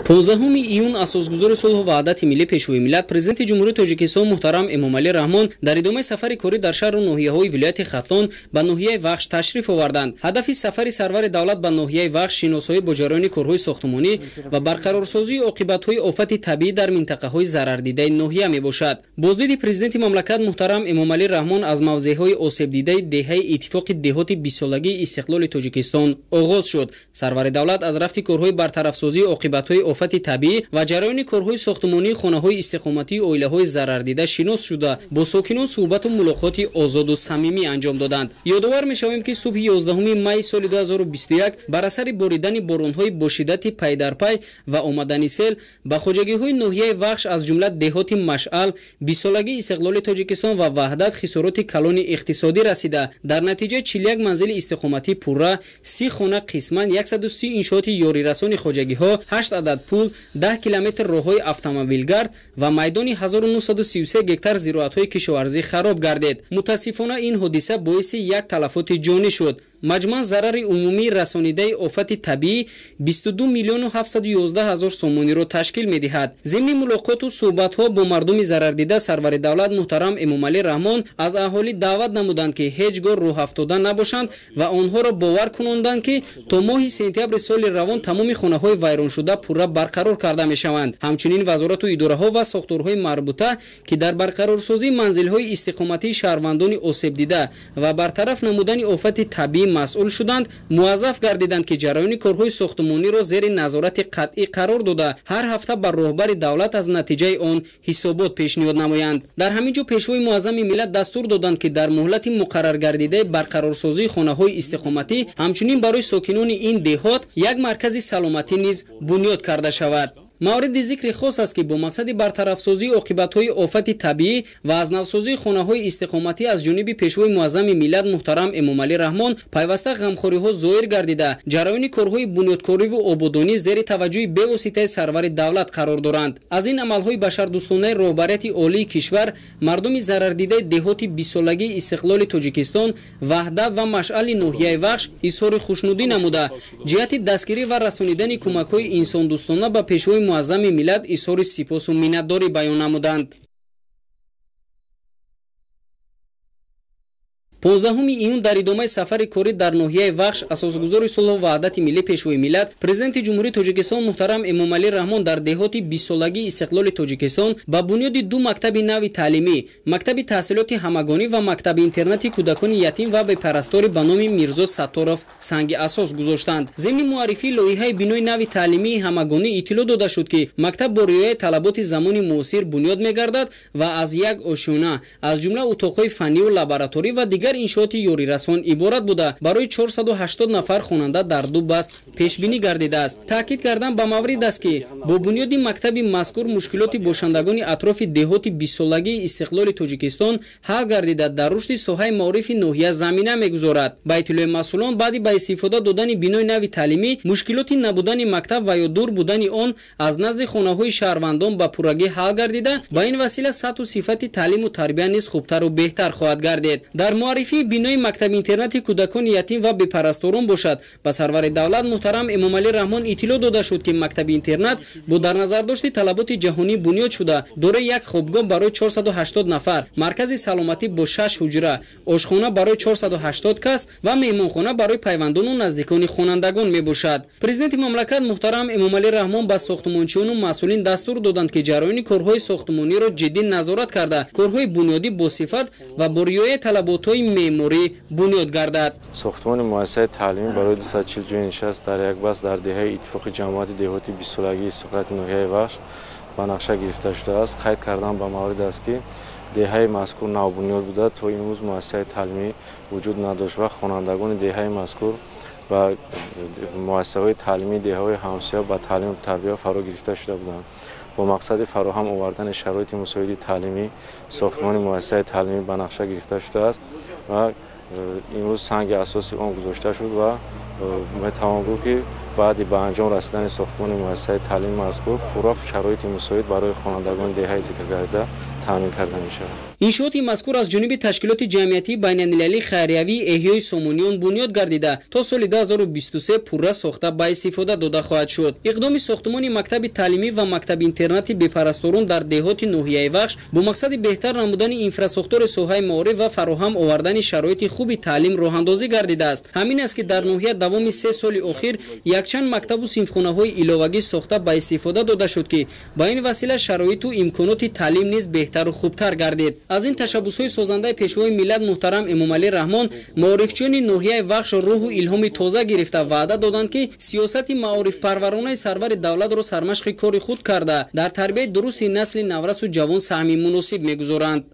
15 июн асосгузори сулҳу ваҳдати миллӣ, Пешвои миллат, Президенти Ҷумҳурии Тоҷикистон муҳтарам Эмомалӣ Раҳмон дар идомаи сафари корӣ дар шаҳру ноҳияҳои вилояти Хатлон ба ноҳияи Вахш ташриф оварданд. Ҳадафи сафари сарвари давлат ба ноҳияи Вахш шиносоӣ бо ҷараёни корҳои сохтмонӣ ва барқарорсозии оқибатҳои офати табиӣ дар минтақаҳои зарардидаи ноҳия мебошад. Боздиди президенти мамлакат муҳтарам Эмомалӣ Раҳмон аз мавзеъҳои осебдидаи деҳаи Иттифоқи деҳоти бистсолагии истиқлоли Тоҷикистон оғоз шуд. Сарвари давлат аз рафти корҳои бартарафсозии оқибатҳои офати табиӣ ва ҷараёни корҳои сохтмонии хонаҳои истиқоматии оилаҳои зарардида шинос шуда, бо сокинон суҳбату мулоқоти озоду самимӣ анҷом доданд. Ёдовар мешавем, ки субҳи 11 май соли 2021 бар асари боридани боронҳои бо шиддати пайдарпай ва омадани сел ба хоҷагиҳои ноҳияи Вахш, аз ҷумла деҳоти Машъал, бистсолагии истиқлоли Тоҷикистон ва Ваҳдат хисороти калони иқтисодӣ расида, дар натиҷа 41 манзили истиқоматӣ пурра, 30 хона қисман, 130 иншооти ёрирасони хоҷагиҳо, 8 адад пул, 10 километр роҳҳои автомобилгард ва майдони 1933 гектар зироатҳои кишоварзӣ хароб гардид. Мутаассифона, ин ҳодиса боиси як талафоти ҷонӣ шуд. Маҷмӯан зарари умумии расонидаи офати табиӣ 22 миллиону 711 ҳазор сомониро ташкил медиҳад. Зимни мулоқоту суҳбатҳо бо мардуми зарардида сарвари давлат муҳтарам Эмомалӣ Раҳмон аз аҳолӣ даъват намуданд, ки ҳеҷ гоҳ рӯҳафтода набошанд ва онҳоро бовар кунонданд, ки то моҳи сентябри соли равон тамоми хонаҳои вайроншуда пурра барқарор карда мешаванд. Ҳамчунин вазорату идораҳо ва сохторҳои марбута, ки дар барқарорсозии манзилҳои истиқоматии шаҳрвандони осебдида ва бартараф намудани офати табиӣ масъул шуданд, муваззаф гардиданд, ки ҷараёни корҳои сохтмониро зери назорати қатъӣ қарор дода, ҳар ҳафта ба роҳбари давлат аз натиҷаи он ҳисобот пешниҳод намоянд. Дар ҳамин ҷо Пешвои муаззами миллат дастур доданд, ки дар муҳлати муқарраргардидаи барқарорсозии хонаҳои истиқоматӣ ҳамчунин барои сокинони ин деҳот як маркази саломатӣ низ бунёд карда шавад. Мавриди зикри хос аст, ки бо мақсади бартарафсозии оқибатҳои офати табиӣ ва аз навсозии хонаҳои истиқоматӣ аз ҷониби Пешвои муаззами миллат муҳтарам Эмомалӣ Раҳмон пайваста ғамхориҳо зоҳир гардида, ҷараёни корҳои бунёдкориву ободонӣ зери таваҷҷӯҳи бевоситаи сарвари давлат қарор доранд. Аз ин амалҳои башардӯстонаи роҳбарияти олии кишвар мардуми зарардидаи деҳоти бистсолагии истиқлоли Тоҷикистон, Ваҳдат ва Машъали ноҳияи Вахш изҳори хушнудӣ намуда, ҷиҳати дастгирӣ ва расонидани кӯмакҳои инсондӯстона ба Пешвои муаззами миллат изҳори сипосу миннатдорӣ баён намуданд. 15 июн дар идомаи сафари корӣ дар ноҳияи Вахш асосгузори сулҳу ваҳдати миллӣ, Пешвои миллат, Президенти Ҷумҳурии Тоҷикистон муҳтарам Эмомалӣ Раҳмон дар деҳоти бистсолагии истиқлоли Тоҷикистон ба бунёди ду мактаби нави таълимӣ, мактаби таҳсилоти ҳамагонӣ ва мактаби интернати кӯдакони ятим ва бепарастори ба номи Мирзо Сатторов санги асос гузоштанд. Зимни муаррифии лоиҳаи бинои нави таълимии ҳамагонӣ иттилоъ дода шуд, ки мактаб бо риояи талаботи замони муосир бунёд мегардад ва аз як ошёна, аз ҷумла утоқҳои фанниву лабораторӣ ва дигар иншооти ёрирасон иборат буда, барои 480 нафар хонанда дар ду баст пешбинӣ гардидааст. Таъкид кардан ба маврид аст, ки бо бунёди мактаби мазкур мушкилоти бошандагони атрофи деҳоти бистсолагии истиқлоли Тоҷикистон ҳал гардида, дар рушди соҳаи маорифи ноҳия замина мегузорад. Ба иттилои масъулон, баъди ба истифода додани бинои нави таълимӣ мушкилоти набудани мактаб ва ё дур будани он аз назди хонаҳои шаҳрвандон ба пуррагӣ ҳал гардида, ба ин васила сатҳу сифати таълиму тарбия низ хубтару беҳтар хоҳад гардид. Дар муаррифии бинои мактаби интернати кӯдакони ятим ва бепарасторон бошад, ба сарвари давлат муҳтарам Эмомалӣ Раҳмон иттилоъ дода шуд, ки мактаби интернат бо дар назардошти талаботи ҷаҳонӣ бунёд шуда, дораи як хобгоҳ барои 480 нафар, маркази саломатӣ бо 6 ҳуҷра, ошхона барои 480 кас ва меҳмонхона барои пайвандону наздикони хонандагон мебошад. Президенти мамлакат муҳтарам Эмомалӣ Раҳмон ба сохтмончиёну масъулин дастур доданд, ки ҷараёни корҳои сохтмониро ҷиддӣ назорат карда, корҳои бунёдӣ бо сифат ва бо риояи талаботҳои меъморӣ бунёд гардад. Сохтмони муассисаи таълимӣ барои 240 ҷойи нишаст дар як баст дар деҳаи Иттифоқи ҷамоати деҳоти бистсолагии истиқлолияти ноҳияи Вахш ба нақша гирифта шудааст. Қайд кардан ба маврид аст, ки деҳаи мазкур навбунёд буда, то имрӯз муассисаи таълимӣ вуҷуд надошт ва хонандагони деҳаи мазкур ба муассисаҳои таълимии деҳаҳои ҳамсоя ба таълиму тарбия фаро гирифта шуда буданд. Бо мақсади фароҳам овардани шароити мусоиди таълимӣ сохтмони муассисаи таълимӣ ба нақша гирифта шудааст ва имрӯз санги асоси он гузошта шуд ва метавон гуфт, ки баъди ба анҷом расидани сохтмони муассисаи таълимии мазкур пурра шароити мусоид барои хонандагони деҳаи зикргардида таъмин карда мешавад. Иншооти мазкур аз ҷониби ташкилоти ҷамъиятии байналмилалии хайриявии эҳёи Сомониён бунёд гардида, то соли 2023 пурра сохта ба истифода дода хоҳад шуд. Иқдоми сохтумони мактаби таълимӣ ва мактаби интернати бепарасторон дар деҳоти ноҳияи Вахш бо мақсади беҳтар намудани инфрасохтори соҳаи маориф ва фароҳам овардани шароити хуби таълим роҳандозӣ гардидааст. Ҳамин аст, ки дар ноҳия давоми 3 соли охир якчанд мактабу синфхонаҳои иловагӣ сохта ба истифода дода шуд, ки ба ин васила шароиту имконоти таълим низ беҳтару хубтар гардид. Аз ин ташаббусҳои созандаи пешвои миллат муҳтарам Эмомалӣ Раҳмон маорифчиёни ноҳияи Вахш рӯҳу илҳоми тоза гирифта ваъда доданд, ки сиёсати маорифпарваронаи сарвари давлатро сармашқи кори худ карда, дар тарбияи дурусти насли наврасу ҷавон саҳми муносиб мегузоранд.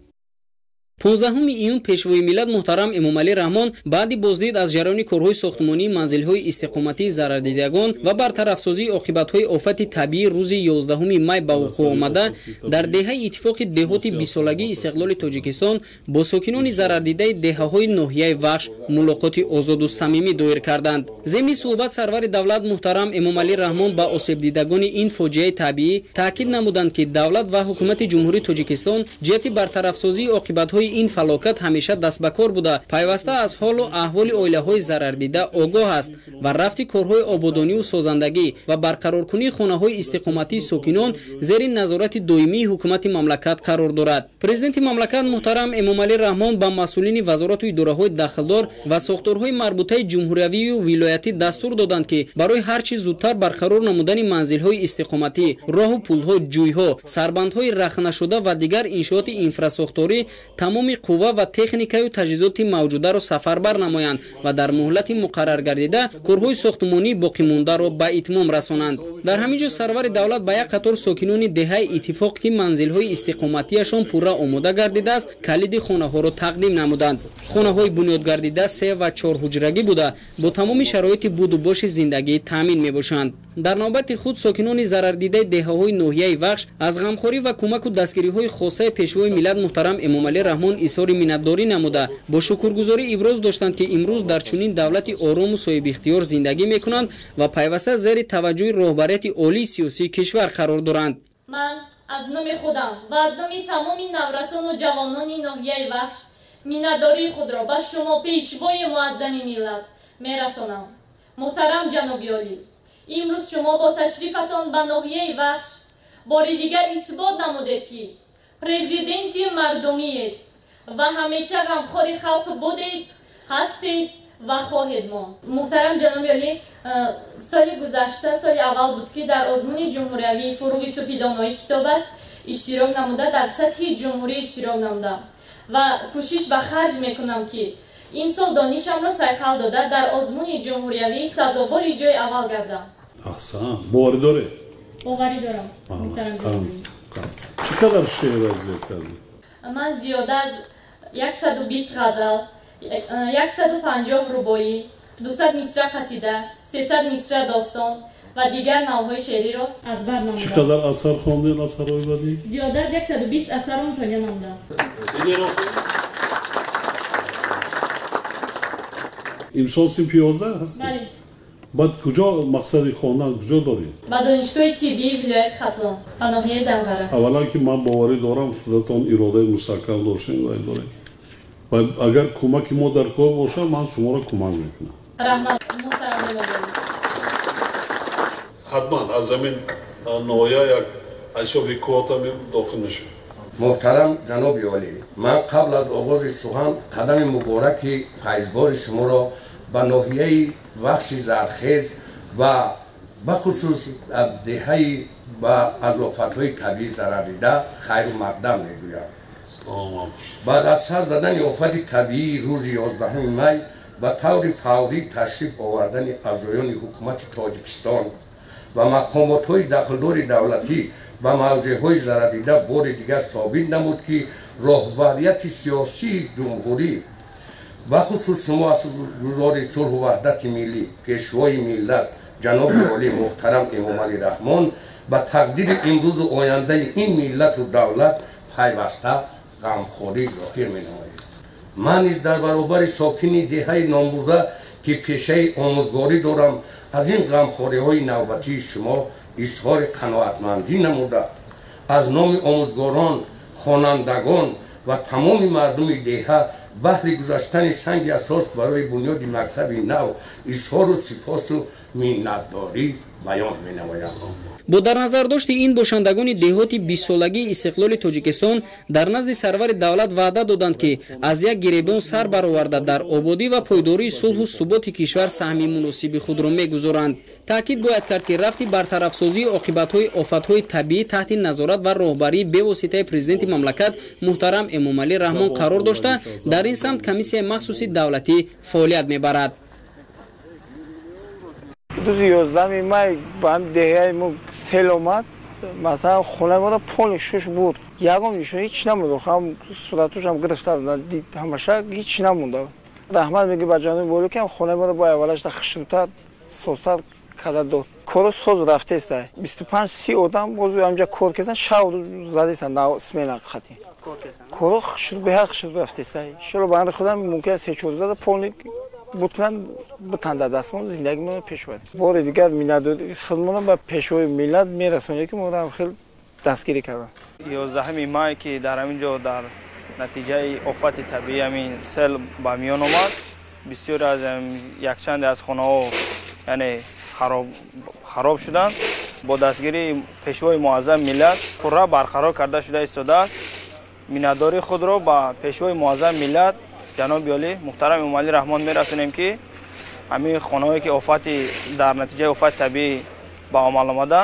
15 июн пешвои миллат муҳтарам Эмомалӣ Раҳмон баъди боздид аз ҷараёни корҳои сохтмонии манзилҳои истиқоматии зарардидагон ва бартарафсозии оқибатҳои офати табиӣ рӯзи 11 май ба вуқӯъ омада, дар деҳаи иттифоқи деҳоти 20-солагии истиқлоли Тоҷикистон бо сокинони зарардидаи деҳаҳои ноҳияи Вахш мулоқоти озоду самимӣ доир карданд. Зимни суҳбат сарвари давлат муҳтарам Эмомалӣ Раҳмон ба осебдидагони ин фоҷиаи табиӣ таъкид намуданд, ки давлат ва ҳукумати Ҷумҳурии Тоҷикистон ҷиҳати бартарафсозии оқибатҳои ин фалокат ҳамеша даст ба кор буда, пайваста аз ҳолу аҳволи оилаҳои зарардида огоҳ аст ва рафти корҳои ободонию созандагӣ ва барқароркунии хонаҳои истиқоматии сокинон зери назорати доимии ҳукумати мамлакат қарор дорад. Президенти мамлакат муҳтарам Эмомалӣ Раҳмон ба масъулини вазорату идораҳои дахлдор ва сохторҳои марбутаи ҷумҳуриявию вилоятӣ дастур доданд, ки барои ҳар чӣ зудтар барқарор намудани манзилҳои истиқоматӣ, роҳу пулҳо, ҷӯйҳо, сарбандҳои рахнашуда ва дигар иншооти инфрасохторӣ тамоми қувва ва техникаю таҷҳизоти мавҷударо сафарбар намоянд ва дар муҳлати муқаррар гардида корҳои сохтмонии боқимондаро ба итмом расонанд. Дар ҳамин ҷо сарвари давлат ба як қатор сокинони деҳаи иттифоқ, ки манзилҳои истиқоматиашон пурра омода гардидааст, калиди хонаҳоро тақдим намуданд. Хонаҳои бунёдгардида 3 ва 4 ҳуҷрагӣ буда, бо тамоми шароити буду боши зиндагӣ таъмин мебошанд. Дар навбати худ сокинони зарардидаи деҳаҳои ноҳияи Вахш аз ғамхорӣ ва кӯмаку дастгириҳои хосаи пешвои миллат муҳтарам Эмомалӣ Раҳмон изҳори миннатдорӣ намуда, бо шукргузорӣ иброз доштанд, ки имрӯз дар чунин давлати орому соҳибихтиёр зиндагӣ мекунанд ва пайваста зери таваҷҷӯҳи роҳбарияти олии сиёсии кишвар қарор доранд. Ман аз номи худам ва аз номи тамоми наврасону ҷавонони ноҳияи Вахш миннатдории худро ба шумо, пешвои муаззами миллат, мерасонам. Муҳтарам ҷаноби олӣ, имрӯз шумо бо ташрифатон ба ноҳияи Вахш бори дигар исбот намудед, ки президенти мардумиед ва ҳамеша ғамхори халқ будед, ҳастед ва хоҳед монд. Муҳтарам ҷаноби олӣ, соли гузашта соли аввал буд, ки дар озмуни ҷумҳуриявии фуруғи супидонои китоб аст иштирок намуда, дар сатҳи ҷумҳурӣ иштирок намудам ва кӯшиш ба харҷ мекунам, ки имсол донишамро сайқал дода дар озмуни ҷумҳуриявӣ сазовори ҷои аввал гардам. Аҳсан, боварӣ доред? Боварӣ дорам. Чӣ қадар шеър аз ёд кардед? Ман зиёда аз 120 ғазал, 150 рубоӣ, 200 мисра қасида, 300 мисра достон ва дигар навъҳои шеъриро аз бар намудам. Чӣ қадар асар хондед, асарҳои бадиӣ? Зиёда аз 120 асарро мутолиа намудам. Имсол синфи 11 ҳастед? Бале. Баъд куҷо мақсади хондан куҷо доред? Ба донишгоҳи тиббии вилояти Хатлон, ба ноҳияи Данғара. Аввалан ки ман боварӣ дорам, худатон иродаи мустаҳкам доштед ва доред. Ва агар кӯмаки мо дар кор бошад, ман шуморо кӯмак мекунам. Раҳмат, муҳтарам ҷаноби олӣ. Ҳатман аз ҳамин ноҳия як ҳисоби квота дохил мешавад. Муҳтарам ҷаноби олӣ, ман қабл аз оғози сухан қадами мубораки файзбори шуморо ба ноҳияи Вахши зархез ва бахусус деҳаи ба аз офатҳои табиӣ зарардида хайру мақдам мегӯям. Баъд аз сар задани офати табиии рӯзи 11 май ба таври фаврӣ ташриф овардани аъзоёни ҳукумати Тоҷикистон ва мақомотҳои дахлдори давлатӣ ба мавзеъҳои зарардида бори дигар собит намуд, ки роҳбарияти сиёсии ҷумҳурӣ, бахусус шумо асосгузори сулҳу ваҳдати миллӣ, пешвои миллат ҷаноби олӣ муҳтарам Эмомалӣ Раҳмон ба тақдири имрӯзу ояндаи ин миллату давлат пайваста ғамхорӣ зоҳир менамояд. Ман низ дар баробари сокини деҳаи номбурда, ки пешаи омӯзгорӣ дорам, аз ин ғамхориҳои навбатии шумо изҳори қаноатмандӣ намуда, аз номи омӯзгорон Хонандагон ва тамоми мардуми деҳа баҳри гузаштани санги асос барои бунёди мактаби нав изҳору сипосу миннатдорӣ баён менамоям. Бо дар назардошти ин бошандагони деҳоти бистсолагии истиқлоли Тоҷикистон дар назди сарвари давлат ваъда доданд, ки аз як гиребон сар бароварда дар ободӣ ва пойдории сулҳу суботи кишвар саҳми муносиби худро мегузоранд. Таъкид бояд кард, ки рафти бартарафсозии оқибатҳои офатҳои табиӣ таҳти назорат ва роҳбарии бевоситаи президенти мамлакат муҳтарам Эмомалӣ Раҳмон қарор дошта, дар ин самт комиссияи махсуси давлатӣ фаъолият мебарад. Рӯзи 11 май ба ҳам деҳаи мо сел омад. Масалан, хонаи моро полный шуш буд, ягон нишон ҳеч намонда. Ҳам суратушам гирифта буданд, дид ҳамаша ҳеч намонда. Раҳмат меги ба ҷаноби олӣ, ки хонаи моро бо аввалашда хушрӯтар созтар карда дод. Коро соз рафтеста, 25-30 одам боз ҳамҷа кор карданд, шаб задестанд смена хати коро хушрӯ беҳад хушрӯ рафтеста. Иншоалло, ба амри худам мумкин аст 3-4 рӯзада полный бутунан битанда дастмон зиндагимонро пеш барем. Бори дигар миннатдории худмонро ба пешвои миллат мерасонем, ки моро ҳам хел дастгирӣ карданд. 11 май, ки дар ҳамин ҷо дар натиҷаи офати табиӣ ҳамин сел ба миён омад, бисёре аз якчанде аз хонаҳо, яъне, хароб шуданд. Бо дастгирии пешвои муаззами миллат пурра барқарор карда шуда истодааст. Миннатдории худро ба пешвои муаззами миллат ҷаноби олӣ муҳтарам Эмомалӣ Раҳмон мерасонем, ки ҳамин хонаҳое, ки офати дар натиҷаи офати табиӣ ба амал омада,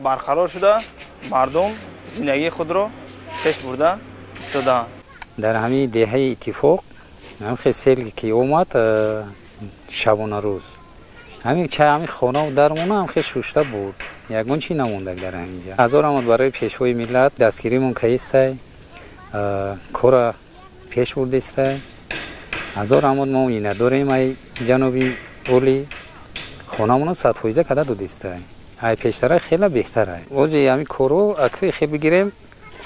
барқарор шуда, мардум зиндагии худро пеш бурда истодаанд. Дар ҳамин деҳаи Иттифоқ ҳамхел сел ки омад, шабонарӯз ҳамин ҳамин хонаву дармона ҳамхел шушта буд, ягон чӣ намонда дар ҳаминҷа. Ҳазор омад барои пешвои миллат, дастгиримон каистай, кора пеш бурдестай. Ҳазор омад мо миннатдорем ай ҷаноби олӣ, хонамона 100% када додистай, ай пештара хела беҳтарай. Ози ҳамин коро акви хел бигирем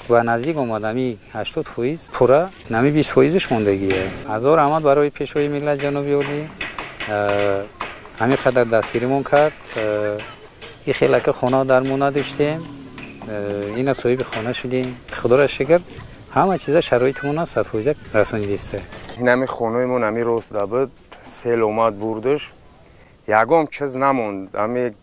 ба наздик омад, ҳами 80% пурра, нами 20 фоизаш мондагие. Ҳазор омад барои пешвои миллат ҷаноби олӣ, ҳамин қадар дастгиримон кард. И хелака хона дармо надоштем, ина соҳиби хона шудем, худоро шукр, ҳама чиза шароитмона 100% расонидиста. Ин ҳами хонаимон ҳами рост буд, сел омад, бурдаш, ягон чиз намонд, ҳами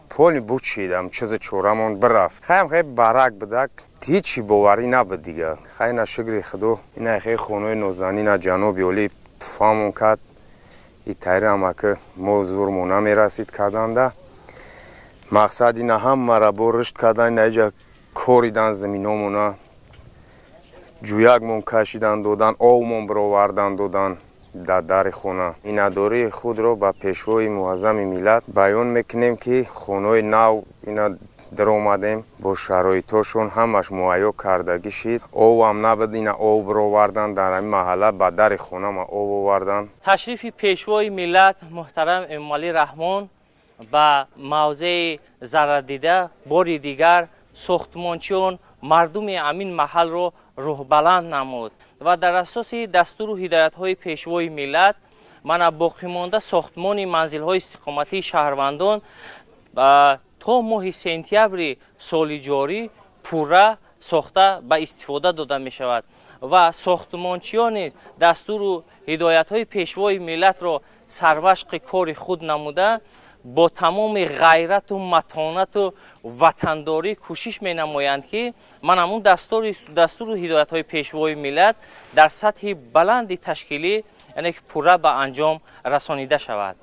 полный бучид, ҳам чизи чорамон бирафт. Хаям хе барак будак, ҳичи боварӣ набуд дига. Хай, на шукри худо, ина хе хонаи нозанина ҷаноби олӣ туфамон кард. И тайрамаки мо зурмо намерасид карданда. Мақсад ина ҳамара бо рушд кардан, ина иҷа коридан, заминомона ҷӯякмон кашидан додан, овмон бировардан додан дар дари хона. Миннатдории худро ба пешвои муаззами миллат баён мекунем, ки хонаи нав ина даромадем, бо шароитҳошон ҳамаш муҳайё кардагӣ шид. Овам набуд, ина ов бировардан, дар ҳамин маҳалла ба дари хонама ов овардан. Ташрифи пешвои миллат муҳтарам Эмомалӣ Раҳмон ба мавзеи зарардида бори дигар сохтмончиён, мардуми ҳамин маҳалро рӯҳбаланд намуд ва дар асоси дастуру ҳидоятҳои пешвои миллат мана боқимонда сохтмони манзилҳои истиқоматии шаҳрвандон то моҳи сентябри соли ҷорӣ пурра сохта ба истифода дода мешавад ва сохтмончиёни дастуру ҳидоятҳои пешвои миллатро сармашқи кори худ намуда, бо тамоми ғайрату матонату ватандорӣ кӯшиш менамоянд, ки ман ҳамун дастуру ҳидоятҳои пешвои миллат дар сатҳи баланди ташкилӣ, яъне ки пурра ба анҷом расонида шавад.